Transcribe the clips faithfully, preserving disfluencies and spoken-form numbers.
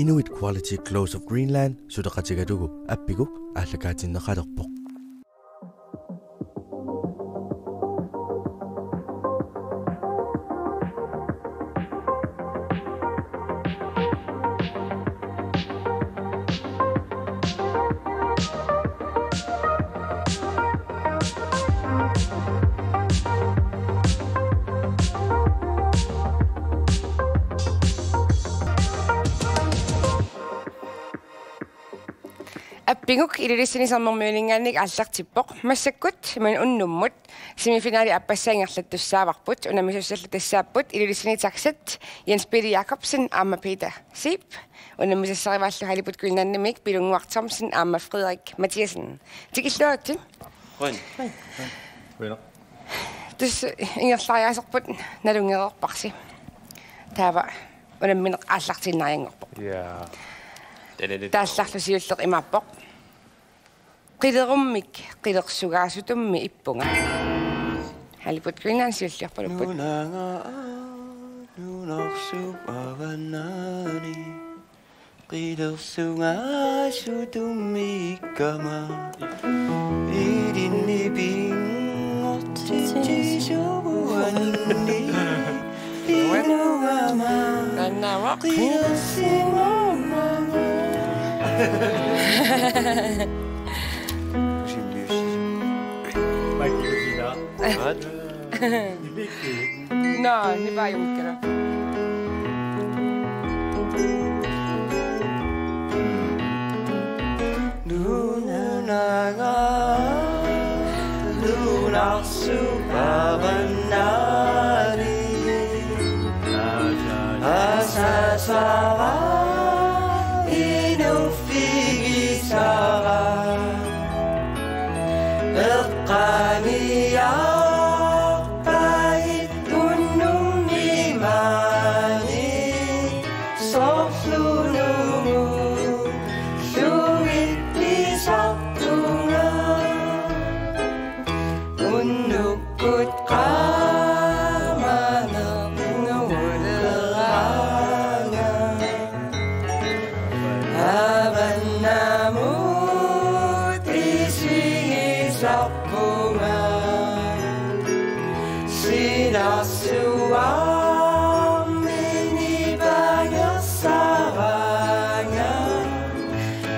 Inuit Quality Clothes of Greenland suleqatigalugu Appiguk aallakaatinneqalerpoq. Appiguk Ilulissani Sermermiuninngaanniit aallartippoq. Massakkut imaluunniit unnummut semifinali aappassaa ingerlattussaavarput. Unammisussallu tassaapput Ilulissani Taxat Jens Peter Jakobsen aamma Peter Zeeb. Unammisassarivaallu Halibut Greenlandimiit Pilunnguaq Thomsen aamma Frederik Mathiassen. Tikilluaritsi. Qujan. Qujanaq. Tassa ingerlariaaserput nalunngereerparsi. Taava unammineq aallartiinnarianngorpoq. Ja. Taallarlu siulleq imaappoq: Qilerummik qilersugaasutummi ippunga. Halibut Greenland siulliorpaluppoq. Nunanga nunarsuup avannaani qilersugaasutummi ikkama. Ilinni pinngortitsisuuanni inugama. Naannavaq. Qilersimamanga. Usimmius. Maikki Kusina. Aat. Naa, nipaajunngikkalu. Nunanga nunarsuup avannaani asasara inuffigisara. Eqqaaniarpait unnummi maani soorlu nungulluit pisarpunga. Unnukkut qaamaneq nunguleraanga. Avannamut isigisarpunga. Silarsuarmi nipangersaraanga.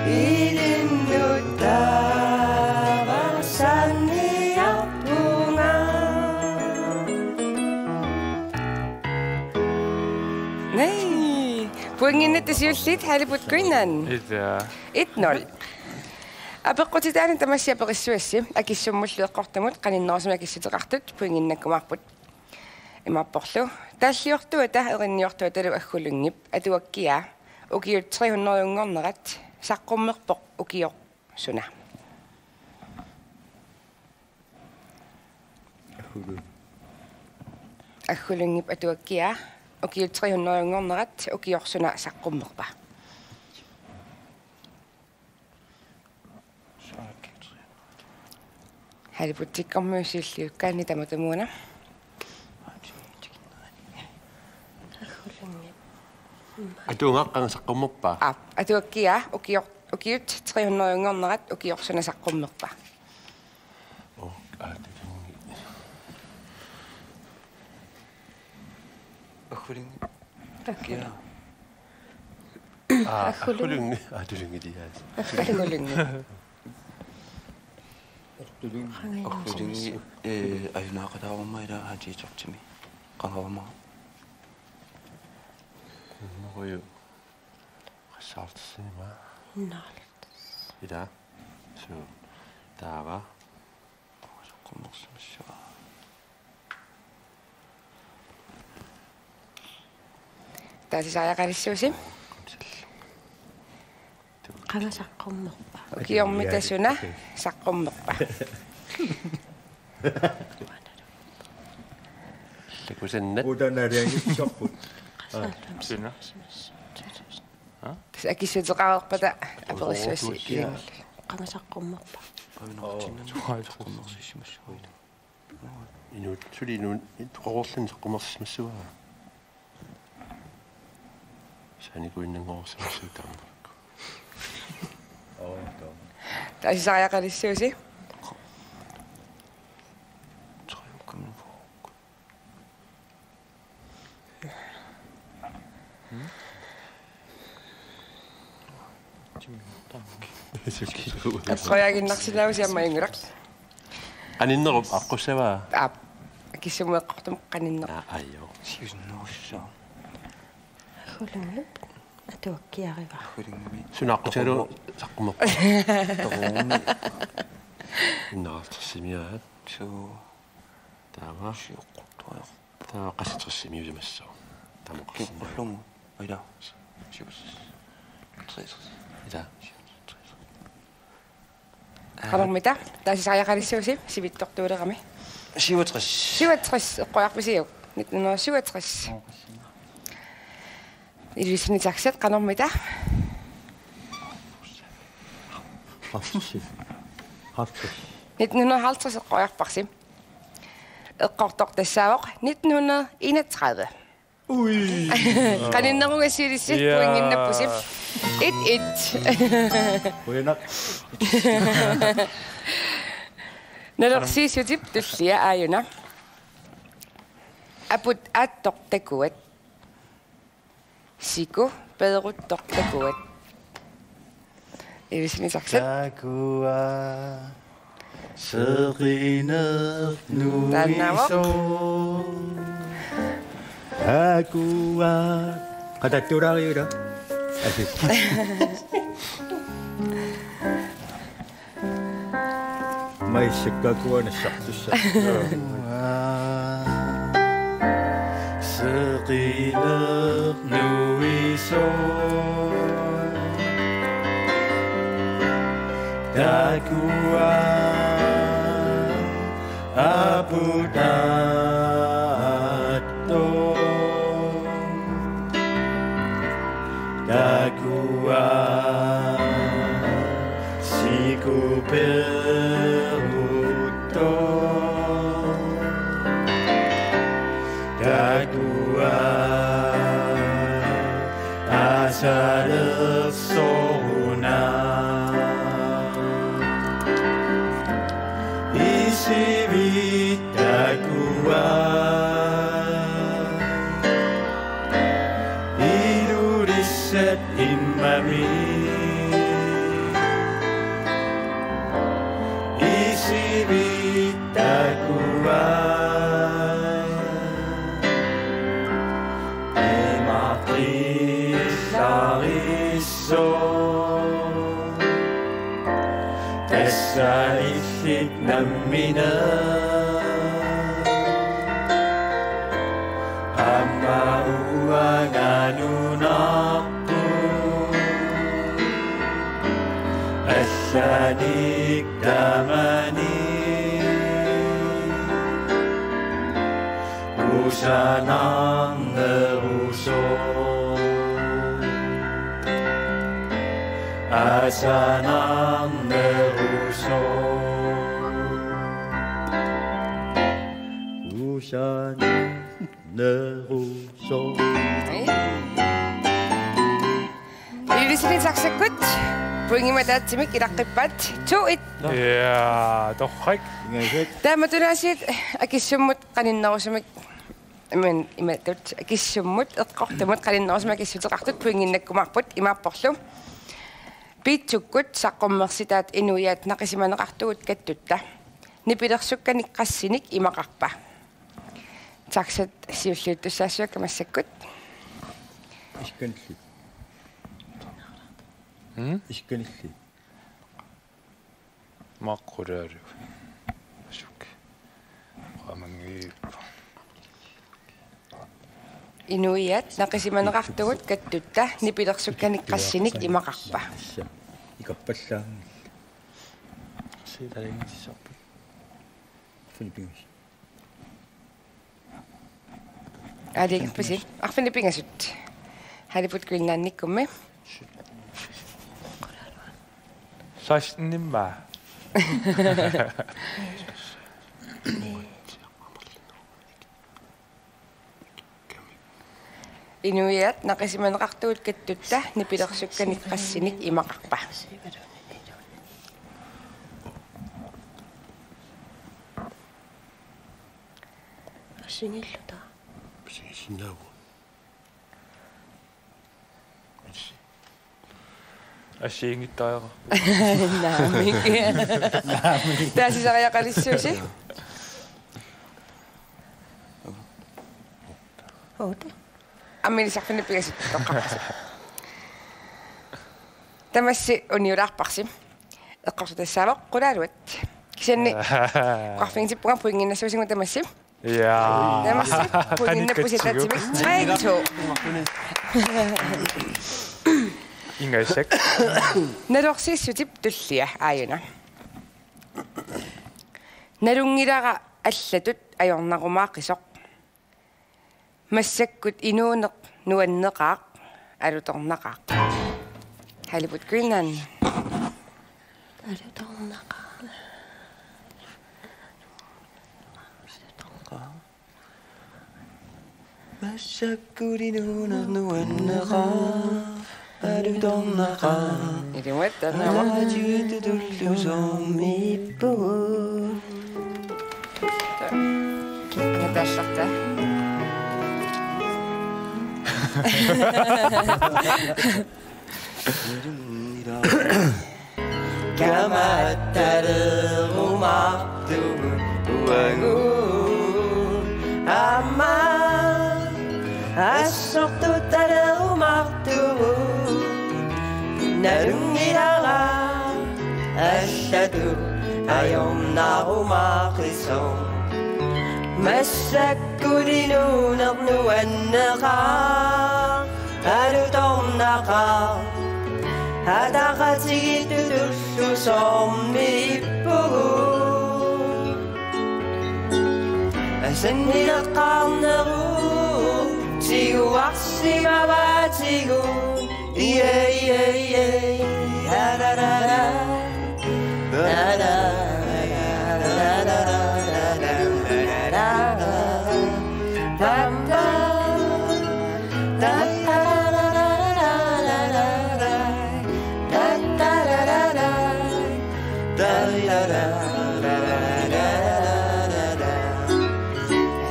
Ilinnut taava sanniarpunga. Nej. Pointinnut siulliit Halibut Greenland. Ila. Et nul. Apeqqutitaani tamassi aperissavassi akissummullu eqqortumut qaninnerusumik akissuteqartut pointinnakkumaarput. Imaapporlu: Taalliortuata erinniortuatalu Aggulunngup atuakkiaa ukiut tre hundredenngornerat saqqummerpoq ukioq suna? Aggulu-, Aggulunngup atuakkiaa ukiut tre hundredenngornerat ukioq suna saqqummerpa? Halibutsikkormiut siulliukkaanni tamatumuuna. Atuagaq qanga saqqummerpa? Aa, atuakkiaa ukioq, ukiut tre hundredenngornerat ukioq suna saqqummerpa? Oh, aa, takangi. Aggulunngup. Aggulu-, ja. Aa, Aggulunngup. Aggulunngup, aa, Aggulunngup, ja. Aggulunngup. Aggulunngup, ee, ajunaaqataaruma ila aatsaat timi. Qangaruma. Moruju. Qassaartissinima. Naalit. Ila. Suu. Taava. Qummersimassavaa. Taasisariaqalissuusi. Qanga saqqummerpa? Ukiormita suna saqqummerpa? Takusannat. Utanarianngitsorput. Suna. Tassa akissuteqareerpata aperissavassi. Qanga saqqummerpa? Avinaqatinnani. Saqqummersissimassavaa. Inuit, suli inuit, toqorluunniit saqqummersissimassavaa. Sanikuinnanngorsimassuit tamarmik. Taasisariaqalissuusi? Eqqoriaginnarsilaavusi aamma Ingulaq. Qaninnerup aqqussavaa? Aap. Akissummut eqqortumut qaninnerup. Aa, ajjo. Siunnerussaaq. Hulumi atuakkiarivara. Hulumi. Suna aqqutigalugu saqqummerpoq? Toruumi. Innaartassimiaat. Suu. Taava. Siuqquttuaq. Taava qassit tresimiusimassaaq. Taama qassit. Kiuqqullugu. Ila. Sius. Tres. Ila. Qanormita? Taasisariaqalissuusi sivitsortuulerami. Syvogtres. Syvogtres, eqqoriarpisiuk? Nitten hundrede syvogtres. Ilulissani taxat qanormita? Halvtreds. Halvtreds. Nitten hundrede halvtreds eqqoriarparsi. Eqqortoq tassaavoq nitten hundrede enogtredive. Ui. Qaninnerugassiilissi. Ja. Pointinnappusi. Et et. Qujanaq. Nalorsiissutip tullia aajuna. Aput aattoq takuat. Siku peeruttoq takuat. Ilulissani taxat. Takua. Seqineq. Taannaavoq. Nuisoq. Takua. Qatattuulaariuta. Asi. Maissakka Takua nassartussaq. Seqineq nuisoq. Takua aput aattoq. Takua siku peeruttoq. Takua asalersoruna. Isivit Takua. Ilulissat immami. Isivit Takua. Imaqqillarissoq. Tassa illit nammineq. Aamma uanga nunarput. Allanik tamani. Kusanarnerusoq. Asanarnerusoq. Kusanarnerusoq. Ilulissani taxakkut pointimik ataatsimik ilaqqippaat to et. Ja, torrak. Ingasak. Taamatunaasiit akissummut qaninnerusumik, iman imatut akissummut eqqortumut qaninnerusumik akissuteqartut pointinnakkumaarput imaapporlu: Piitsukkut saqqummersitaat inuiaat naqisimaneqartugut kattutta. Nipilersukkanik qassinik imaqarpa? Taxat siulliuttussaassuakka massakkut. Iskanillit. Mm? Iskanillit. Maqqulaalu. Asuk. Qamangi. Inuiaat naqisimaneqartugut kattutta, nipilersukkanik qassinik imaqarpa? Ikappallaanngillat. Silaringissorput. Filippinus. Aaliigerpisi? Arfineq-pingasut. Haliput Greenlandikkummi. Sekstenimma. Inuiaat naqisimaneqartugut kattutta nipilersukkanik qassinik imaqarpa? Assigiilluta. Assigiissinnaavugut. Assigiinngitsuararput. Naamik. Taasisariaqalissuusi. Oota. Aamma ilisarfinnut pingasut toqqarpasi. Tamassi uniulaarparsi. Eqqorsatassaavoq qulaaluat. Kisianni oqarfigisippunga pointinnassuusigut tamassi. Ja. Tamassi pointinnat pusitatsigu. Qanittutsigu. Tre, to. Ingasak. Nalorsiissutip tullia aajuna. Nalunngilara allatut ajornarumaaqisoq. Massakkut inuuneq nuanneqaaq, alutornaqaaq. Halibut Greenland. Alutornaqaaq. Massakkut inuuneq nuanneqaaq, alutornaqaaq. Ilumut. Ataqatigiittutullu soormi ippugut. Natasha. Kamattalerumaartugut uagut aamma assortuttalerumaartugut. Nalunngilara allatut ajornarumaaqisoq. Massakkut inuuneq nuanneqaaq, alutornaqaaq. Ataqatigiittutullu soormi ippugut. Asannileqqaarnerup tiguarsimavaatigut. Ie, ie, ie. La, la, la, la.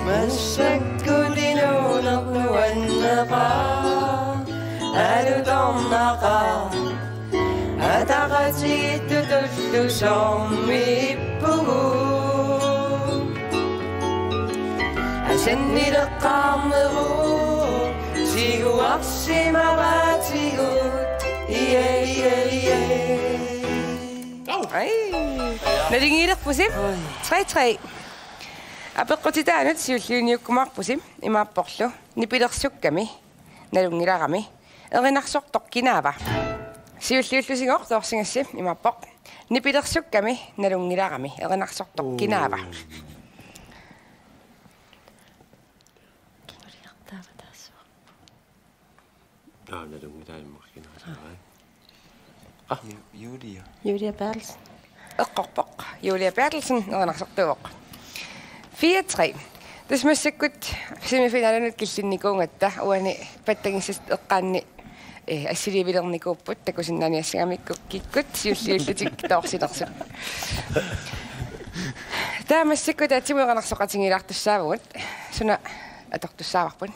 Massakkut inuuneq nuanneqaaq, alutornaqaaq. Ataqatigiittutullu soormi ippugut. Asannileqqaarnerup tiguarsimavaatigut. Ie, ie, ie. Ai. Nalunngilerpusi. Oi. Tre tre. Apeqqutitaanut siulliuniukkumaarpusi imaapporlu: Nipilersukkami nalunngilarami erinarsortoq kinaava? Siulliullusigooq toorsigassi imaappoq: Nipilersukkami nalunngilarami erinarsortoq kinaava? Kinguliartaava taassuma? Aa, nalunngilara immaqa kinaassaaq. Aa. Ju-, Julia. Julia Berthelsen. Eqqorpoq. Julia Berthelsen, erinarsortuuvoq. Fire tre. Tassa massakkut semifinalinut killinnikuugatta uani pattagissat eqqaanni, eh, assiliivilernikuupput, takusinnaaniassagamikkit kikkut siulliullutik toorsilersut. Taava massakkut ataatsimut erinarsoqatigiilaartussaavugut. Suna atortussaavarput?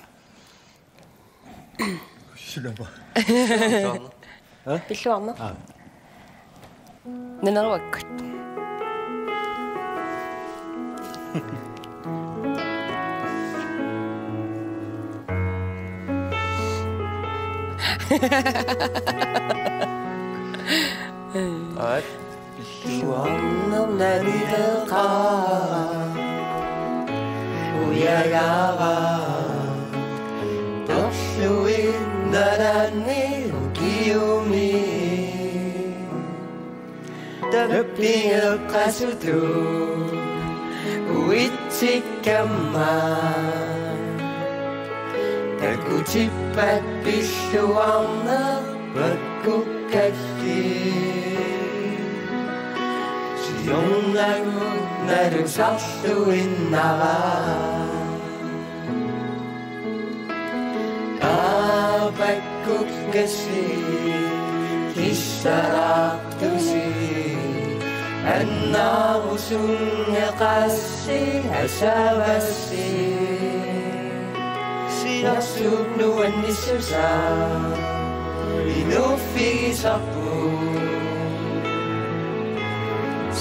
Sulama. Pilluarneq. Aa. Naneruakkut. Aat. Pilluarneq nalileqaaq, ujagaaq, torluinnalaanni ukiumi. Tappingeqqasutut uitsikkamma. Takutippat pilluarneq pakkukkallit. Siornagut nalusarluinnarami. Ukkassiit kissalaartusi, annaarusunngeqassi asavassi. Silarsuup nuannissusaa inuuffigisarput.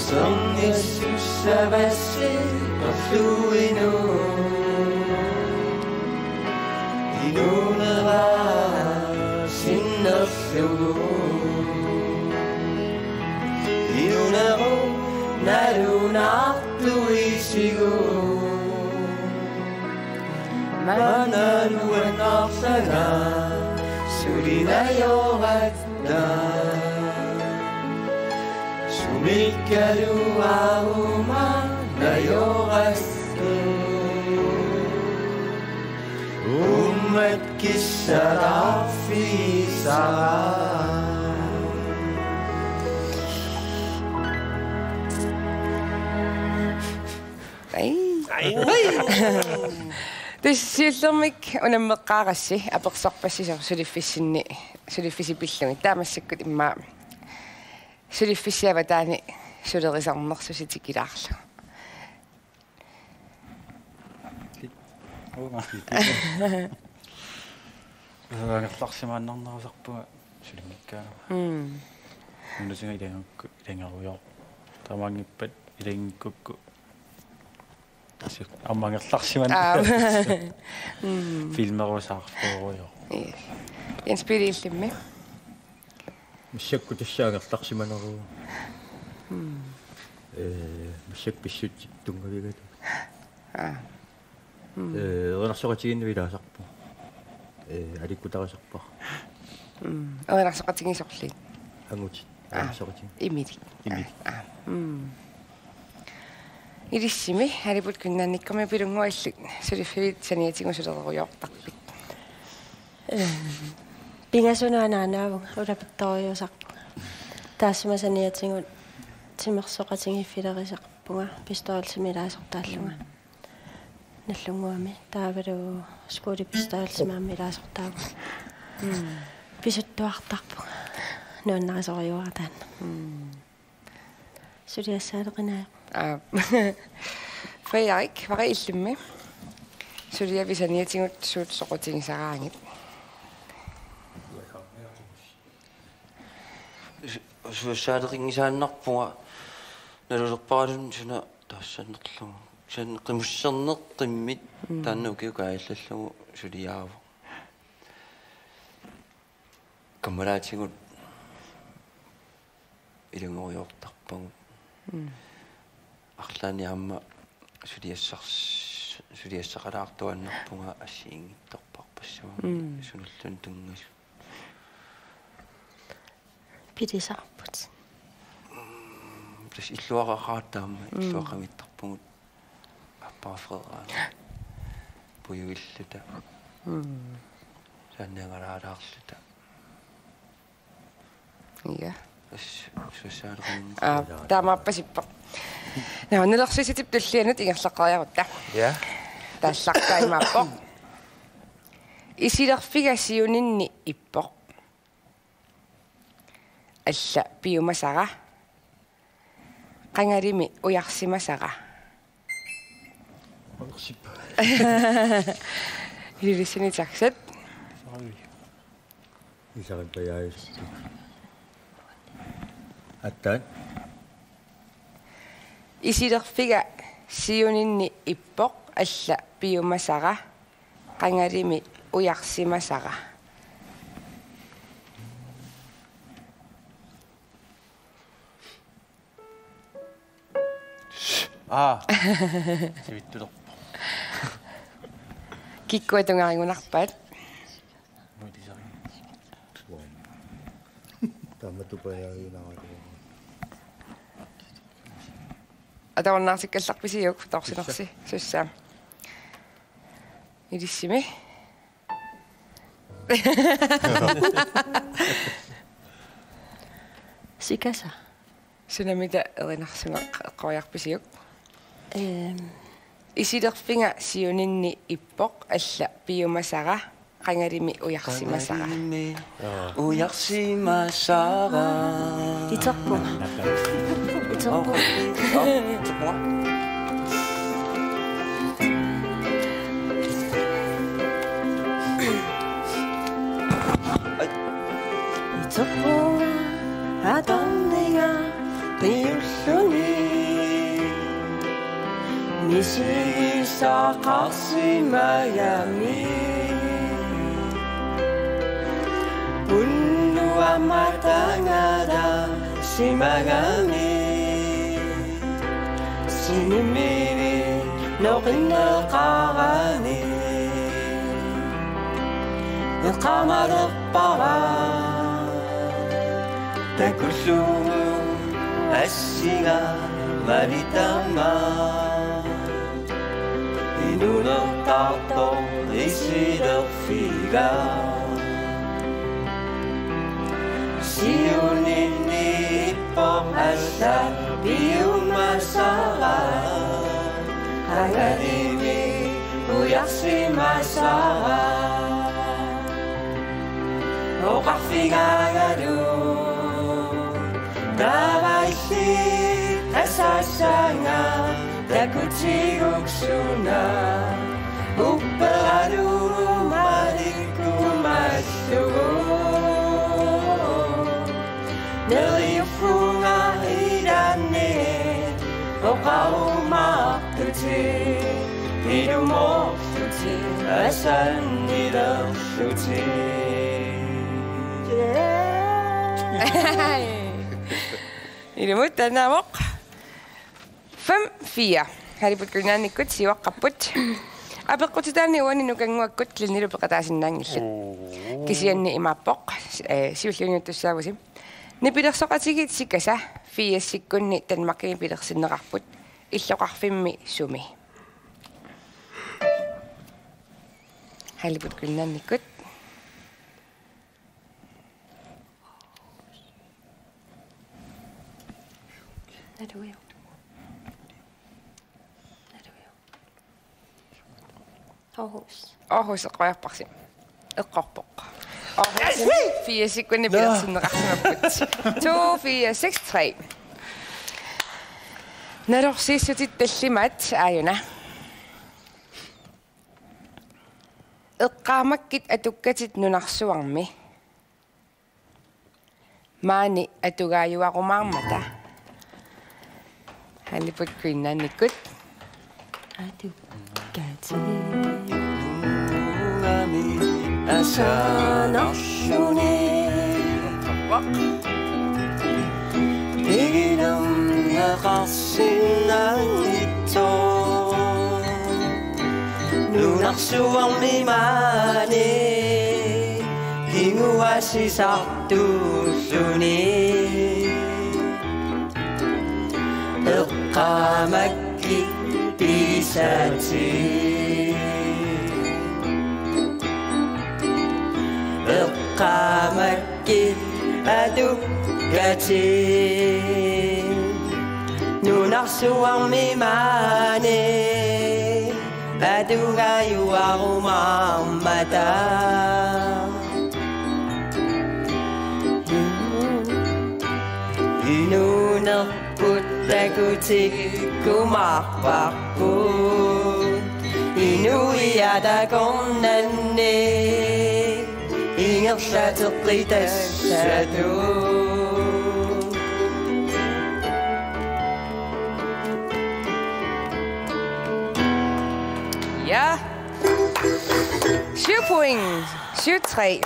Serngissussavassi orluinut. Inuunera sinnerlugu. Inuunerup nalunaartuisigut. Maanna nuannaarlanga suli najoratta. Sumikkaluaruma najoratta. Uummat kissalaarfigisara. Ai. Ai. Tassa siullermik unammeqqaarassi apersorpassi soorlu suliffissinni, suliffissi pillugit. Taava massakkut immaqa suliffissi avataani sulerisarnersusi tikilaarlugu. Uuma. Angerlarsimaannarnerusarpunga sulinngikkaangama. Mm. Nunasiga ilangikku, ilangerujoor. Taamaanngippat ilanngikkukku. Tassa aamma angerlarsimaanna. Aa. Mm. Filmerusaarluurujoor. Yes. Jens Peter illimmi? Massakkut tassa angerlarsimaneruvoq. Mm. Ee, massakkut pissutsit tunngavigalugit. Aa. Mm. Ee, erinarsoqatigiinneq ilaasarpoq. Ee, alikkutarisarpara. Mm. Erinarsoqatigiit sorliit? Angutit. Aa. Erinarsoqatigiit. Imilik. Imilik. Aa, aa. Mm. Ilissimi, Aliput Kunnannikkormiut Pilunnguaq, illit suliffiit saniatigut sulerujoortarpit? Ee, pingasunut anaanaavunga, ulapittorujuusarpunga. Taassuma saniatigut timersoqatigiiffilerisarpunga, bestyrelsimi ilaasortaallunga. Mm. Nallunnguami taavalu skolebestyrelsimi aamma ilaasortaavunga. Mm. Pisuttuartarpunga. Nuannarisorujuara taanna. Mm. Suliassaaleqinaajuk. Aa. Frederik, Frederik illimmi? Suliavit saniatigut suut soqutigisaraanngit? Su-, suliassaaleqinngisaannarpunga, nalulerparaluunniit suna taassannerlugu. Kisianni qimusserneq qimmit. Mm. Taanna ukiukkut aallallugu suliaavoq. Kammalaatigut ilungerujoortarpagut. Mm. Arlaannik aamma suliassars-, suliassaqalaartuaannarpunga assigiinngitsorpassuarnik. Mm. Sunulluunniit tunngasut. Pilisarput. Mm, tassa illuaraqaat aamma, mm, illuaqamiittarpugut. Aappara Frederiaanut pujuilluta. Mm. Saanniangalaalaarluta. Ja. Tassa suliassaaleqinngilaq. Aa, taamaappasippoq. Nå, nalilersuisutip tullianut ingerlaqqeriarutta. Ja. Taallartaa imaappoq. Isilerfiga siuninni ippoq. Alla piumasara. Qangalimi ujarsimasara. Ujarsimasara. Ilulissani taxat. Oj. Isaqippajaajussuaq. Aatsaat. Isilerfiga siuninni ippoq, alla piumasara, qangalimi ujarsimasara. Aa. Sivittulerpoq. Kikkut tungarigunarpaat? Tamatupajaaginarlugu. Atorunnaartikkallarpisiuk, torsinersi, sussaa. Ilissimi. Sikasa. Sunamita erinarsuneq eqqoriarpisiuk? Ehm. Isilerfiga siuninni ippoq, alla piumasara, Qangalimi ujarsimasara. Qangalimi ujarsimasara. Iterpunga. Iterpunga. Iterpunga atorninga qiulluni. Misigisaqarsimagami. Unnuammat angalaarsimagami. Sinimivik noqinneqarani. Eqqaamalerpara. Takullugu assinga malitama. Inuunertartoq isilerfiga. Siuninni ippoq alla piumasara. Qangalimi ujarsimasara. Oqarfigaangalu taava illit asassaanga takutiguk suna. Upperalu malikkumallugu. Neriuffunga ilaanni oqarumaartutit, ilumoorlutit, asannilerlutit. Ilumut taannaavoq. Fem fire. Halibut Greenlandikkut siuaqqapput. Apeqqutitaani uani nukannguakkut Glennilu peqataasinnaanngillat. Kisianni imaappoq, eh, siulliuniuttussaavusi. Nipilersoqatigiit sikasa firsikkunni Danmarkimi pilersinneqarput. Illoqarfimmi sumi? Halibut Greenlandikkut. Naluiu. Naluiu. Aarhus. Aarhus eqqoriarparsi. Eqqorpoq. Aarhusimi firsikkunni pilersinneqarsimapput. To, fire, seks, tre. Nalorsiissutit tallimaat aajuna. Eqqaamakkit atukkatit nunarsuarmi. Maani atugaajuarumaarmata. Halibut Greenlandikkut. Atukkatit. Nungami asanarluni. Igilerneqarsinnaanngitsoq. Nunarsuarmi maani kinguaassisartuulluni. Eqqaamakkit pigisatit. Eqqaamak- kit atukkatit. Nunarsuarmi maani atugaajuarumaarmata. Inuunerput takutikkumaarparput. Inuiaat akornanni ingerlateqqitassatut. Ja. Syv point. Syv tre.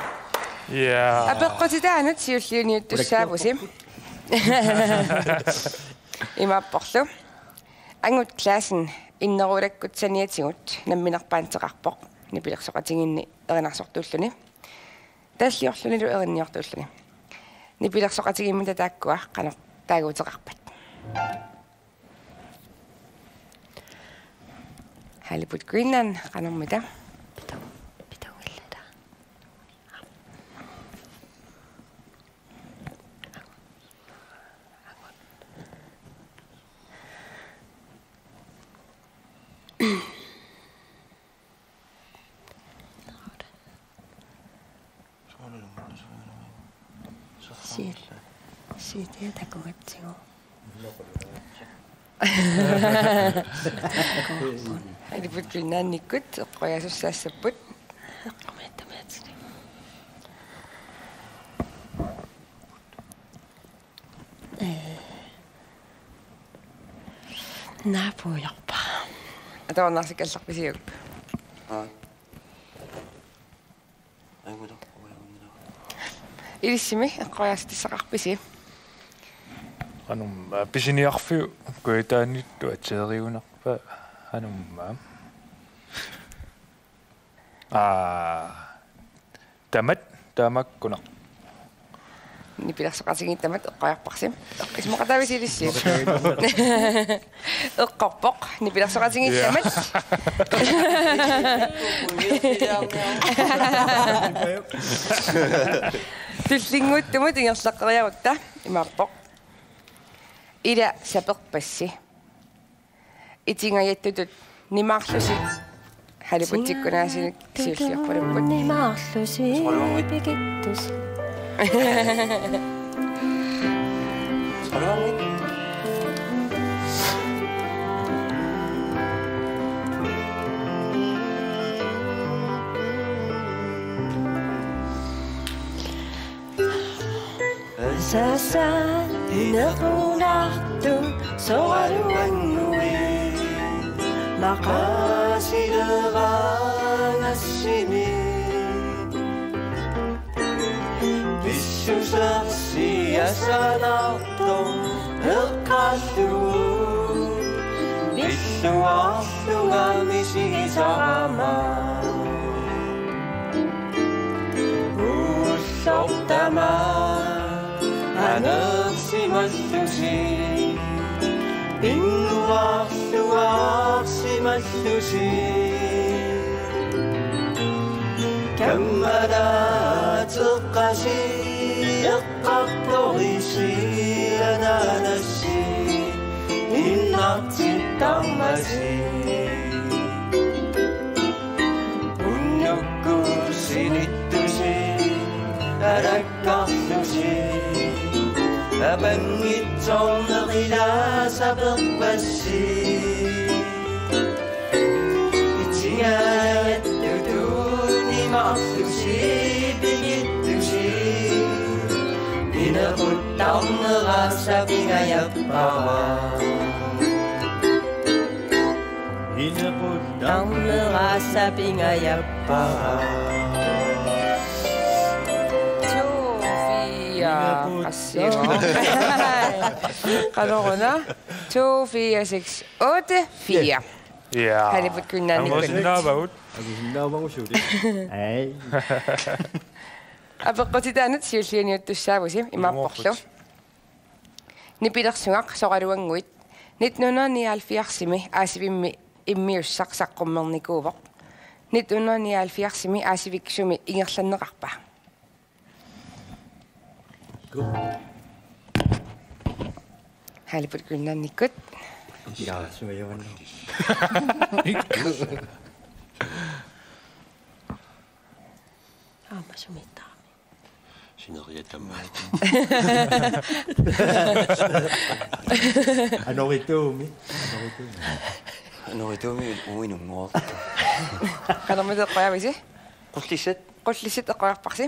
Ja. Apeqqutitaanut siulliuniuttussaavusi. Imaapporlu. Angut Clausen innerulakkut saniatigut namminerpaanteqarpoq nipilersoqatigiinni erinarsortuulluni. Talliorlunilu erinniortuulluni. Nipilersoqatigiimmita taakkua qanoq taaguuteqarpat? Halibut Greenland, qanormita? Pitu-, pitungillata. Siit. Siit takugatsigu. Haliput Kvindannikkut eqqumiasussaassapput. Eqqumiittumiatsilik. Ee. Naapuujorpa. Atuarnaarsikkallarpisiuk? Aa. Angula, uangula. Ilissimi eqqoriassutissaqarpisi? Qanumma pisiniarfiup kujataaniittut atsiariunerpa qanumma. Aa, tamat, taamakkunaq. Nipilersoqatigiit tamat eqqoriarparsi. Isumaqataavisi ilissi? Eqqorpoq. Nipilersoqatigiit tamat. Tullinnguuttumut ingerlaqqeriarutta imaappoq. Ila saperpassi. Itingajattutut nimaarlusi. Haliputsikkunaasinik siulliorpaluppoq. Nimaarlusi pikittus. Sasa inequnartut soraluannguit maqaasileraangassimi. Pissusersi asanartoq eqqallugu pilluarlunga misigisarama. Ullortama aneersimallusi, pinnguarluarsimallusi. Kammalaat eqqasi eqqartorisi anaanassi innartittarmasi. Unnukkut sinittusi alakkarlusi apanngitsoorneq ila saperpassi. Itingajattutut nimaarlusi pikittusi. Inequttarnera sapingajappara. Inequttarnera sapingajappara. To fire. Qassiuvoq. Qanoruna? To fire seks otte fire. Ja. Haliput Kvindannikkut. Angusinnaavagut. Angusinnaavagut suli. Ai. Apeqqutitaanut siullianiuttussaavusi imaapporlu. Imaapporlu. Nipilersugaq soraluannguit nitten hundrede nioghalvfjerdsimi Aasivimmi immiussaq saqqummernikuuvoq. Nitten hundrede nioghalvfjerdsimi Aasivik sumi ingerlanneqarpa? Haliput Kvindannikkut. Jaa, suajuanna. Aamma sumiittarami. Sineriak tamaat. Anorituumi. Anorituumi. Anorituumi uinunngortu. Qanormita eqqoriarpisi? Qullissat. Qullissat eqqoriarparsi?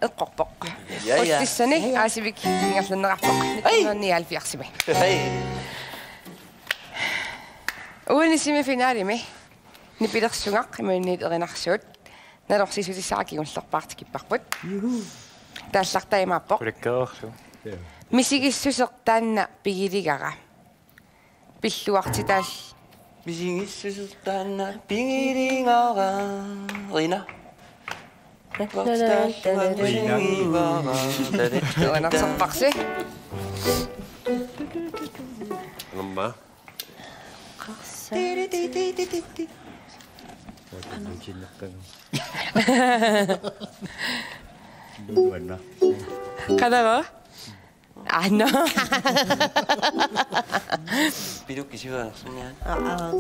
Eqqorpoq. Ja, ja. Qullissani Aasivik ingerlanneqarpoq. Ai. Nitten hundrede nioghalvfjerdsimi. Ai. Uani semifinalimi nipilersugaq imaluunniit erinarsuut nalorsiissutissara kingullerpaaq tikipparput. Juhu. Taallartaa imaappoq. Ulikkeerlu. Misigissuseq taanna pigiligara. Pilluartitaal. Misigissuseq taanna pigiligara. Rina. Pilluartitaallunga pigiligara. Tuanarsorparsi. Aamma. Qanoruna? Aa, no. Piluk kisiuanersunnian. Aa, aa.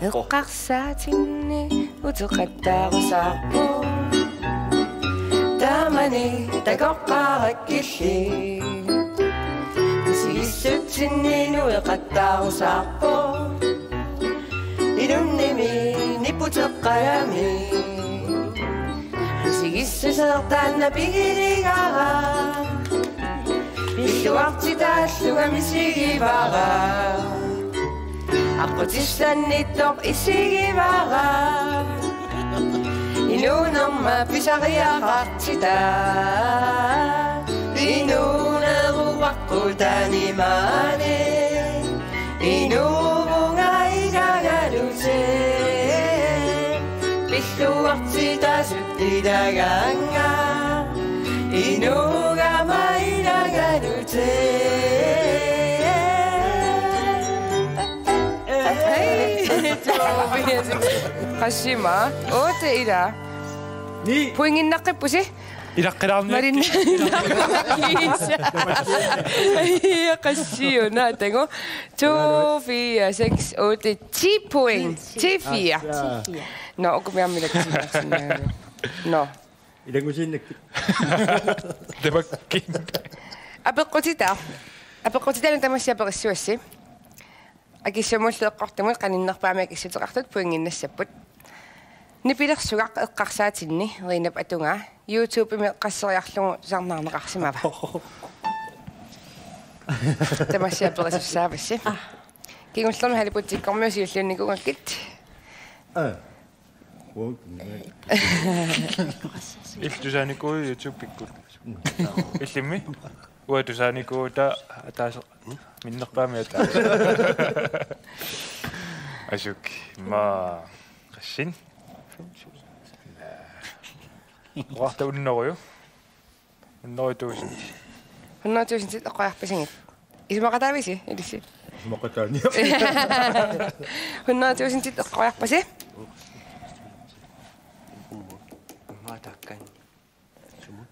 Eqqarsaatinni uteqattaarusaarpoq. Mani takoqqaarakkilli. Misigissutsinni nueqattaarusaarpoq. Ilunnimi niputeqqalami. Misigissuseq taanna pigiligara. Pilluartitaallunga misigivara. Aqqutissannittoq isigivara. Inuunerma pisariaqartita. Inuuneruaqqutani maani. Inuuvunga ilagalutit. Pilluartitaasut ilagaannga. Inuugama ilagalutit. Hej. Tobias. Qassima. Otte ila. Ni. Pointinnaqqippusi? Ilaqqilaarni. Marin. Ia, qassiuna, tango. To, fire, seks, otte, ti point. Ti, fire. Nå, uku aamma ilaqqilaarsinnaagaluarput. Nå. Ilanngutiinnakkit. Tamakkiin. Apeqqutita. Apeqqutitaanut tamassi aperissavassi. Akissamullu eqqortumut qaninnerpaamik akissuteqartut pointinnassaapput. Nipilersugaq eqqarsaatinni Rinap atugaa YouTube-imi qasseriarlugu tusarnaarneqarsimava? Tamassi aperisussavassi. Kingullermik Halibutsikkormiut siulliunnikuugakkit. Aa. Uanga. Illit tusaanikuuit YouTube-ikkut? Illimmi? Uanga tusaanikuuvugut ataaseq minnerpaamik ataaseq. Asuk. Maa. Qassin? Oqarta unnoruju. Hundrede tusind. Hundrede tusind eqqoriarpasigit. Isumaqataavisi, ilissi? Isumaqataani. Hundrede tusind eqqoriarpasi? Maa taakkan. Sumut?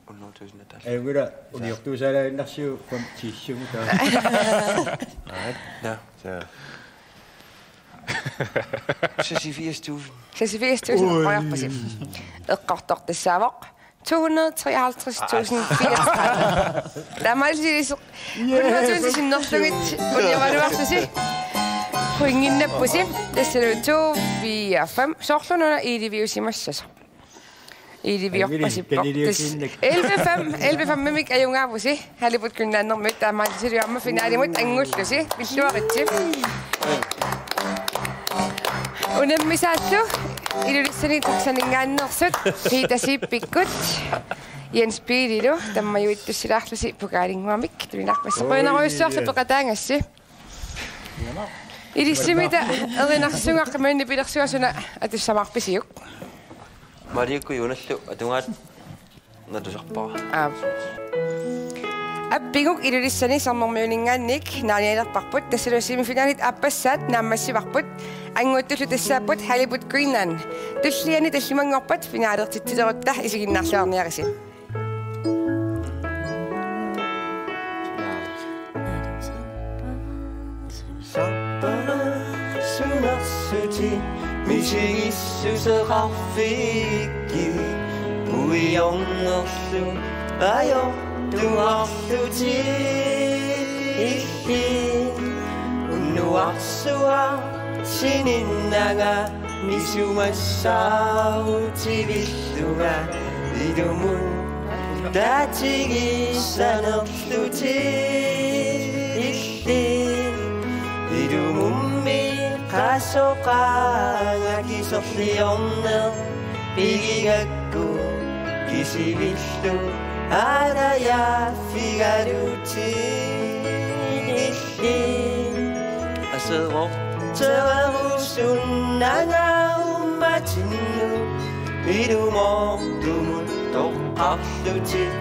Hundrede tusind taas. Ajunngilaq, uniortuusaalaaginnarsiuk, fem tisimut taava. Nå. Så. Seksogfirs tusind. Seksogfirs tusind eqqoriarpasi. Eqqortoq tassaavoq. To hundrede treoghalvtreds tusind fireogtredive. Taamaalisoq hundrede tusind sinnerlugit unioraluarlusi. Pointinnappusi. Tassalu to, fire, fem. Soorlu una elleve-iusimassasoq. Elleve-iorpasippoq. Elleve fem, elleve fem-imik ajugaavusi. Halibut Greenlandermiut taamaalisoq aamma finalimut angullusi. Pilluaritsi. Unammisaallu Ilulissani taxaninngaanneersut Rita Zeebikkut Jens Piililu tammajuittussilaarlusi pokalinnguamik tulinarpassi. Oi. Qujanarujussuarlu peqataagassi. Ilissimita erinarsugaq imaluunniit nipilersuaq suna atussamaarpisiuk? Maaliakku Juunallu atugaat natusarpara. Aap. Appiguk Ilulissani Sermermiuninngaanniit naanialerparput, tassalu semifinalit aappassaat naammassivarput, anguttullu tassaapput Halibut Greenland. Tulliani tallimanngorpat finalertitsilerutta isiginnaarluarniarisi. Sapparsunersuti misigissuseqarfikkit uiornerlu ajortuarlutik illit unnuarsuaq sininnanga misumassaarutivillunga ilumut taatigissanerlutik illit ilumummi qasoqaanga kiserliorneq pigigakku kisivillu aalajaaffigalutit illit aseroortererusunnangaarummatinnuilumoortumut toqqarlutit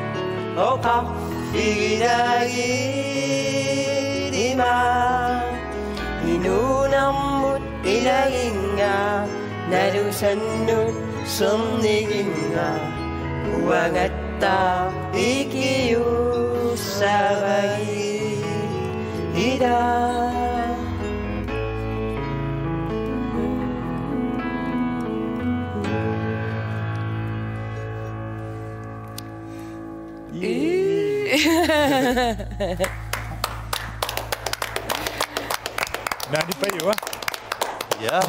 oqarfigilaagit ima inuunermut ilaginnga nalusannut serniginnga uangattaaq ikiuussavagit ila. Naani pajua. Ja.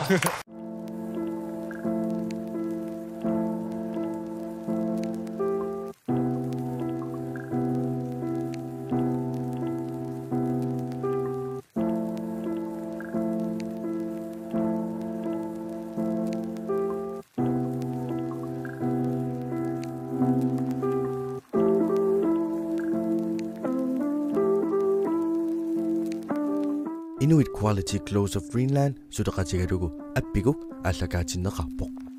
Inuit Quality Clothes of Greenland suleqatigalugu Appiguk aallakaatinneqarpoq.